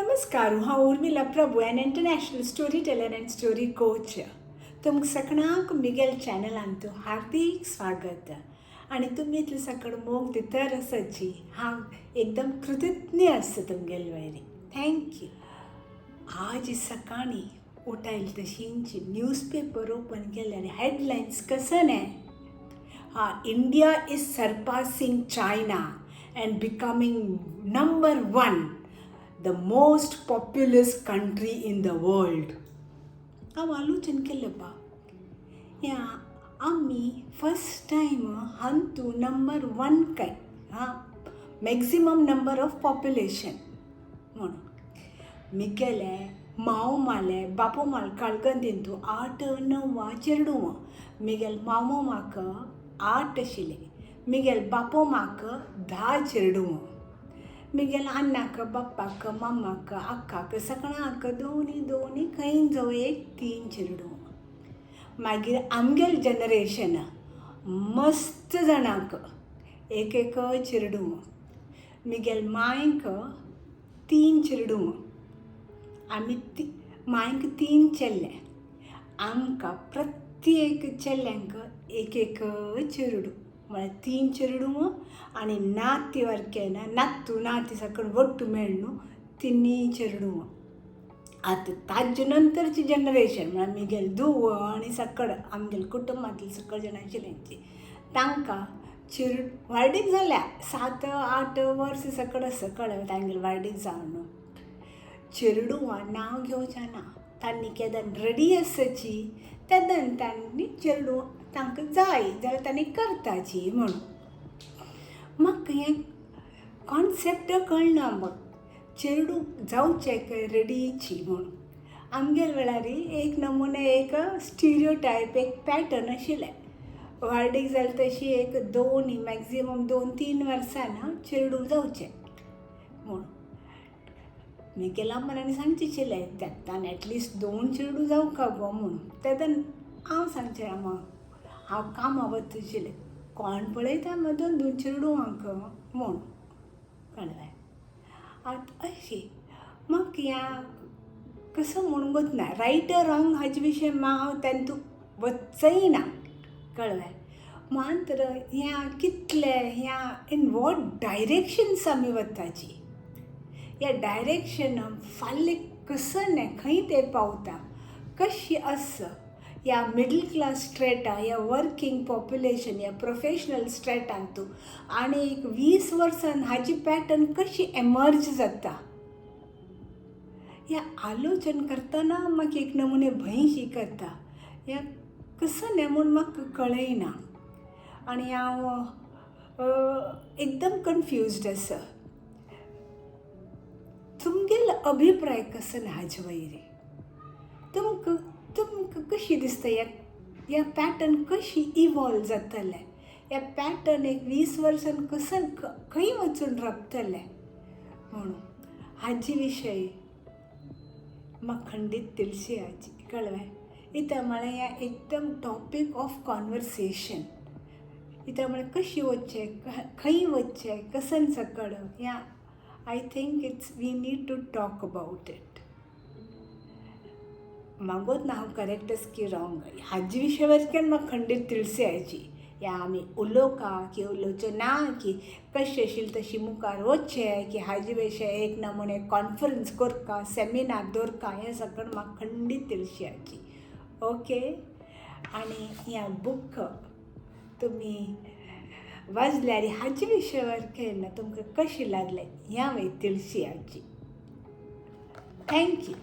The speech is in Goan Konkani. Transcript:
नमस्कार, हांव Urmila Prabhu, an international story teller and story coach. तुमकां सगळ्यांक मिगेल चॅनलांत हार्दीक स्वागत आनी तुमी इतले सकळ मोग दितर आसाची हांव एकदम कृतज्ञ आसा तुमगेले वयर. Thank you. आज सकाळीं उठायल तशींची न्यूज पेपर ओपन केले आनी हेडलायन्स कसं न्ही हा, India is surpassing China and becoming number one, the most populous country in the world. हांव आलोचन केलें, बा ह्या आमी फर्स्ट टायम हांतू नंबर वन काय हां, मॅक्झिमम नंबर ऑफ पॉप्युलेशन म्हणून. मिगेले माव माले बापू माल काळगंतींतू आठ णव चेडूं. मिगेल मामो म्हाका 8 आशिल्ले. मिगेल बापू म्हाका 10 चेडूं. मिगेल अन्नाक, बाप्पाक, मामाक, अक्काक सगळ्यांक दोनी दोनी, खंय जो एक तीन चेडूं. मागीर आमगेल जनरेशन मस्त जाणांक एक एक चेडूं. मिगेल मांयक तीन चेडूं. आमी ती मांयक तीन चेडले. आमकां प्रत्येक चेड्यांक एक एक चेडूं, म्हळ्यार तीन चेडूं आनी नाती वरकेन नातू नाती सगळें ಒಟ್ಟು मेळ्ळू तिन्ही चेडूं. आतां ताजे नंतरची जनरेशन म्हळ्यार मिगेल धुव आनी सकड आमगेले कुटुंबांतली सकळ जाणां आशिल्ली तांकां चेड व्हार्डीक जाल्या 7-8 वर्स सकड आसा, कळ्ळें? तांगेले व्हार्डीक जावन चेडवां नांव घेवचें ना. तांणी केन्ना रेडी आसची तेन्ना तांणी चेडूं तांकां जाय जाल्यार तांणी करताची म्हणून. म्हाका हें कॉन्सेप्ट कळना मग, चेडूं जावचें काय रेडीची म्हूण. आमगेले वेळार एक नमुने, एक स्टिरियो टायप, एक पॅटर्न आशिल्लें. व्हार्डीक जालें तशी एक दोन, मॅक्झिमम 2-3 वर्सां चेडूं जावचें म्हूण. मिगेल्या मनान सांगचें आशिल्लें तेन्ना एटलिस्ट 2 चेडूं जावंका गो म्हूण. तेन्ना हांव सांगचें, हांव कामां वता आशिल्लें, कोण पळयता म्हाका दोन दोन चेडवांक म्हूण, कळ्ळें? आतां अशी म्हाका ह्या कसो म्हूण वतना रायट रॉंग हाजे विशय हांव तेंतू वचय ना, कळ्ळें? मात्र ह्या कितले ह्या इन what directions आमी वताची, ह्या डायरेक्शन फाल्यां कसो न्ही खंय ते पावता, कशी आसा ह्या मिडल क्लास स्ट्रेटा, ह्या वर्कींग पॉप्युलेशन, ह्या प्रोफेशनल स्ट्रेटांतू आनी एक 20 वर्सान हाजी पॅटर्न कशी एमर्ज जाता, ह्या आलोचन करतना म्हाका एक नमुने भंयशी करता. ह्या कसो न्ही म्हूण म्हाका कळयना आनी हांव एकदम कन्फ्युज्ड आसा. तुमगेलो अभिप्राय कसो न्ही हाजे वयर? तुमकां तुमकां कशी दिसता ह्या ह्या पॅटर्न कशी इवॉल्व जातलें? ह्या पॅटर्न एक 20 वर्सान कसो खंय वचून रावतलें म्हणून हाजे विशय म्हाका खंडीत तिळशी हाची, कळ्ळें? इत्या म्हळ्यार ह्या एकदम टॉपीक ऑफ कॉन्वर्सेशन. इत्या म्हळ्यार कशी वचचें, खंय वचचें, कसन सकड ह्या I think it's we need to talk about it. मागोत ना हांव करेक्ट आसा की रॉंग हाजे विशयावर म्हाका खंडीत तिळसी हाची. ह्या आमी उलोवका की उलोवचें ना, की कशें आशिल्लें तशी मुखार वचचें, की हाजे विशय एक नमुने कॉन्फरन्स करका, सेमिनार दवरका, हें सगळें म्हाका खंडीत तिळशी हाची. ओके, आनी ह्या बूक तुमी वाचल्यार हाजे विशयावर केन्ना तुमकां कशें लागलें ह्या वयर तिळशी हाची. Thank you.